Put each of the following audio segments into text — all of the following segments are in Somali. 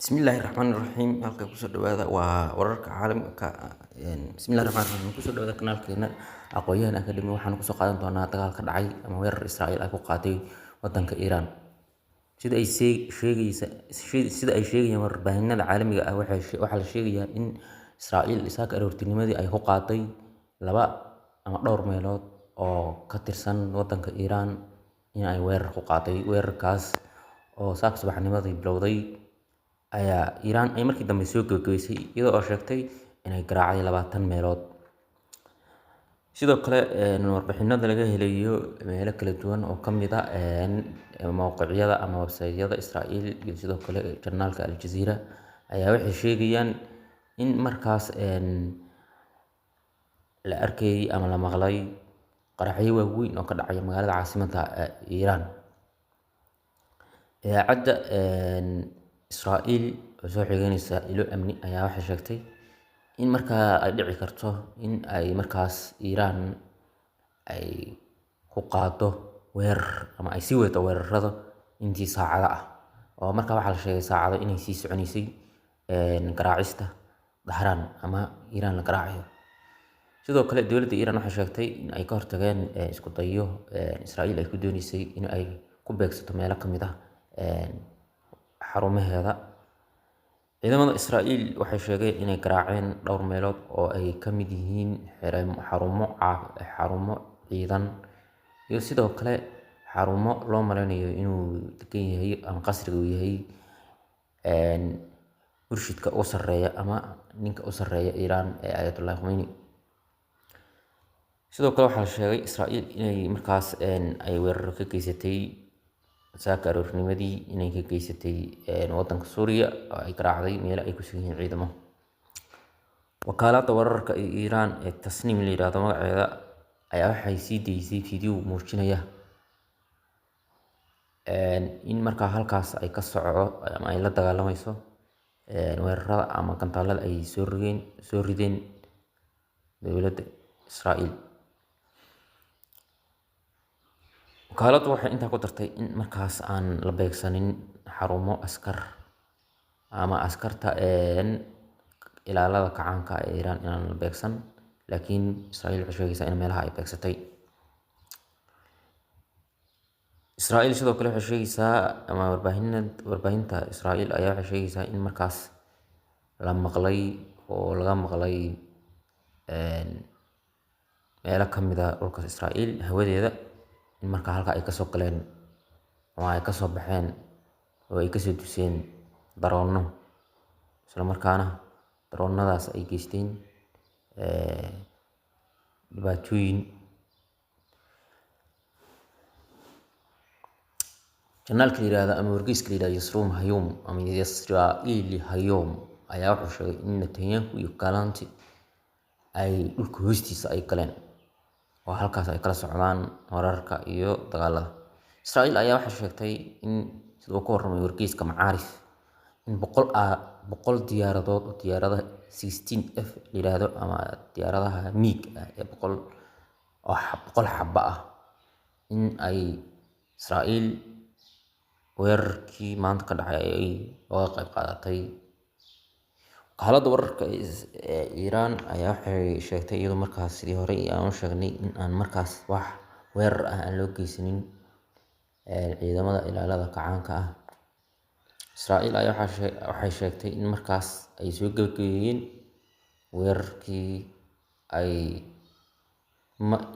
Bismillaahi Raxmaani Raxiim. Halka kusoo dhawaada waa wararka caalamka. Bismillahi Raxmaani Raxiim. Kusoo dhawaada kanaalkeena Aqoonyahan Academy. Waxaan kusoo qaadan doonaa dagaal ka dhacay ama weerar Israa'iil ay ku qaaday wadanka Iiraan. Sida ay sheegayaan warbaahinada caalamiga ah, waxaa la sheegayaa in Israa'iil saaka aroortinimadii ay ku qaaday laba ama dhowr meelood oo ka tirsan wadanka Iiraan in ay weerar ku qaaday. Weerarkaas oo saaka subaxnimadii bilowday ayaa Iiraan ay markii dambe soo gabagabaysay, iyadoo oo sheegtay inay garaacday 20 meelood. Sidoo kale, warbixinada laga helayo meelo kala duwan oo ka mid ah mowqicyada ama website-yada Israa'iil iyo sidoo kale janaalka Al Jazeera ayaa waxay sheegayaan in markaas la arkayay ama la maqlay qaraxyo waaweyn oo ka dhacaya magaalada caasimadda Iiraan. Idaacadda Israa'iil oo soo xiganaysa ilo amni ayaa waxay sheegtay in markaa ay dhici karto in ay markaas Iiraan ay ku qaado weerar ama ay sii wadato weerarada intii saacado ah, oo markaa waxaa la sheegay saacado inay sii soconaysay garaacista Dahraan ama Iiraan la garaacayo. Sidoo kale, dowladda Iiraan waxay sheegtay in ay ka hortageen isku dayo Israa'iil ay ku dooneysay in ay ku beegsato meelo ka mid ah xarumaheeda. Ciidamada Israa'iil waxay sheegeen inay garaaceen dhowr meelood oo ay ka mid yihiin xarumo ciidan iyo sidoo kale xarumo loo maleynayo inuu degan yahay ama qasriga uu yahay murshidka u sarreeya ama ninka u sarreeya Iiraan ee Ayatollah Khomeini. Sidoo kale, waxaa la sheegay Israa'iil inay markaas ay weerar ka geysatay saaka aroornimadii, inay ka geysatay wadanka Suuriya oo ay garaacday meelo ay ku sugan yihiin ciidamo. Wakaaladda wararka ee Iiraan ee Tasniim la yiraahdo magaceeda ayaa waxay sii daysay video muujinaya in markaa halkaas ay ka soco ama ay la dagaalamayso weerarada ama gantaalada ay soo rideen dowladda Israa'iil. Wakaaladdu waxay intaa ku dartay in markaas aan la beegsanin xarumo askar ama askarta ilaalada kacaanka ee Iiraan inaan la beegsan, laakiin Israa'iil waxay sheegaysaa in meelaha ay beegsatay. Israa'iil sidoo kale waxay sheegaysaa ama warbaahinta Israa'iil ayaa waxay sheegaysaa in markaas la maqlay oo laga maqlay meelo ka mid ah dhulka Israa'iil hawadeeda in markaa halka ay kasoo galeen ama ay kasoo baxeen oo ay kasoo duseen daroonno, isla markaana daroonnadaas ay geysteen dhibaatooyin. Janaalka la yiraahdo ama wargeyska la yiraahdo Yisroel Hayom ama Yisrael Hayom ayaa wuxuu sheegay in Netanyahu iyo Gallant ay dhulka hoostiisa ay galeen oo halkaas ay kala socdaan wararka iyo dagaalada. Israa'iil ayaa waxay sheegtay in, sida uu ka warramay wargeyska Macaarif, in 100 diyaaradood oo diyaaradaha 16F la yiraahdo ama diyaaradaha MiG ah ee 100 oo 100 xabba ah in ay Israa'iil weerarkii maanta ka dhacay ay uga qayb qaadatay. Wakaaladda wararka ee Iiraan ayaa waxay sheegtay, iyadoo markaas sidii horey aan u sheegnay, in aan markaas wax weerar ah aan loo geysanin ciidamada ilaalada kacaanka ah. Israa'iil ayaa waxay sheegtay in markaas ay soo gabagabeeyeen weerarkii ay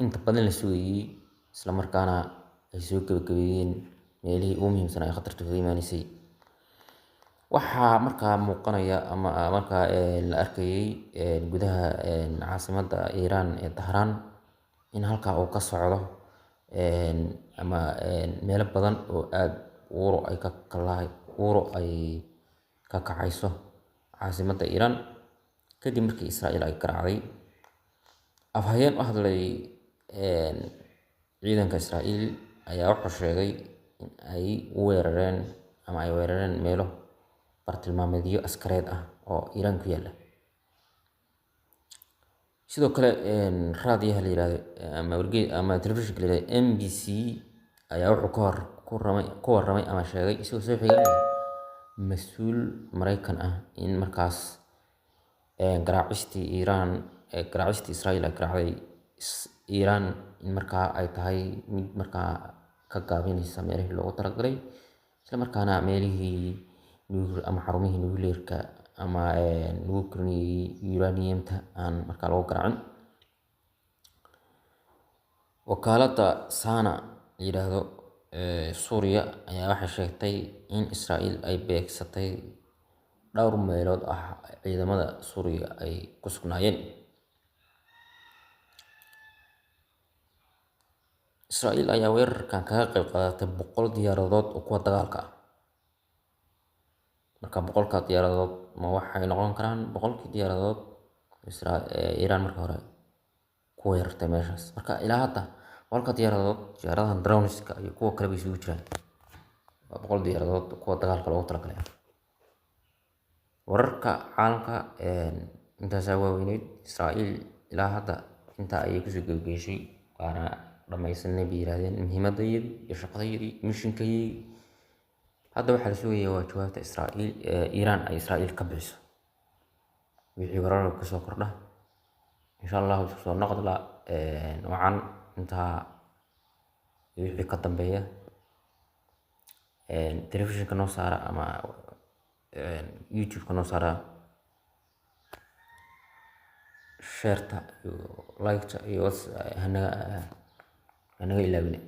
inta badan la sugayay, isla markaana ay soo gabagabeeyeen meelihii ugu muhiimsanaa ee khatartu kaga imaaneysay. Waxaa markaa muuqanaya ama markaa la arkayay gudaha caasimadda Iiraan ee Dahraan in halkaa uu ka socdo ama meelo badan oo aad uuro ay ka kalahay uuro ay ka kacayso caasimadda Iiraan kadib markii Israa'iil ay garaacday. Afhayeen u hadlay ciidanka Israa'iil ayaa wuxuu sheegay in ay weerareen ama ay weerareen meelo bartilmaameedyo askareed ah oo Iiraan ku yaalla. Sidoo kale, raadiyaha la yiraahdo ama telefishinka la yiraahdo MBC ayaa wuxuu ka hor ku warramay ama sheegay, isagoo soo xiganaya Mas-uul Mareykan ah in markaas garaacistii Iiraan, garaacistii Israa'iil ay garaacday Iiraan, in markaa ay tahay mid markaa ka gaabinaysa meelihii loogu talagalay, isla markaana meelihii ama xarumihii nuclear-ka ama lagu korinayay uranium-ta aan markaa lagu garaacin. Wakaaladda SANA la yidhaahdo Suuriya ayaa waxay sheegtay in Israa'iil ay beegsatay dhowr meelood ah ciidamada Suuriya ay ku sugnaayeen. Israa'iil ayaa weerarkan kaga qayb qaadatay 100 diyaaradood oo kuwa dagaalka ah. Marka 100-ka diyaaradood ma waxay noqon karaan 100-kii diyaaradood Iiraan marka hore ku weerartay meeshaas? Marka ilaa hadda 100-ka diyaaradood, diyaaradahan drones-ka iyo kuwa kale bay isugu jiraan. Waa 100 diyaaradood kuwa dagaalka loogu talagalay. Wararka caalamka intaasaa waaweyneyd. Israa'iil ilaa hadda intaa ayay kusoo gebagaysay, waana dhamaysanay bay yiraahdeen muhiimadayadii iyo shaqadayadii, mission-kayagii. Hadda waxaa la sugayaa waa jawaabta Israa'iil, Iiraan ay Israa'iil ka bixiso. Wixii wararka kasoo kordha, insha Allahu, isku soo noqdla wacan. Intaa wixii ka dambeeya, telefishinka noo saara ama YouTube-ka noo saara, share-ta iyo like-ta iyo hanaga ilaawina.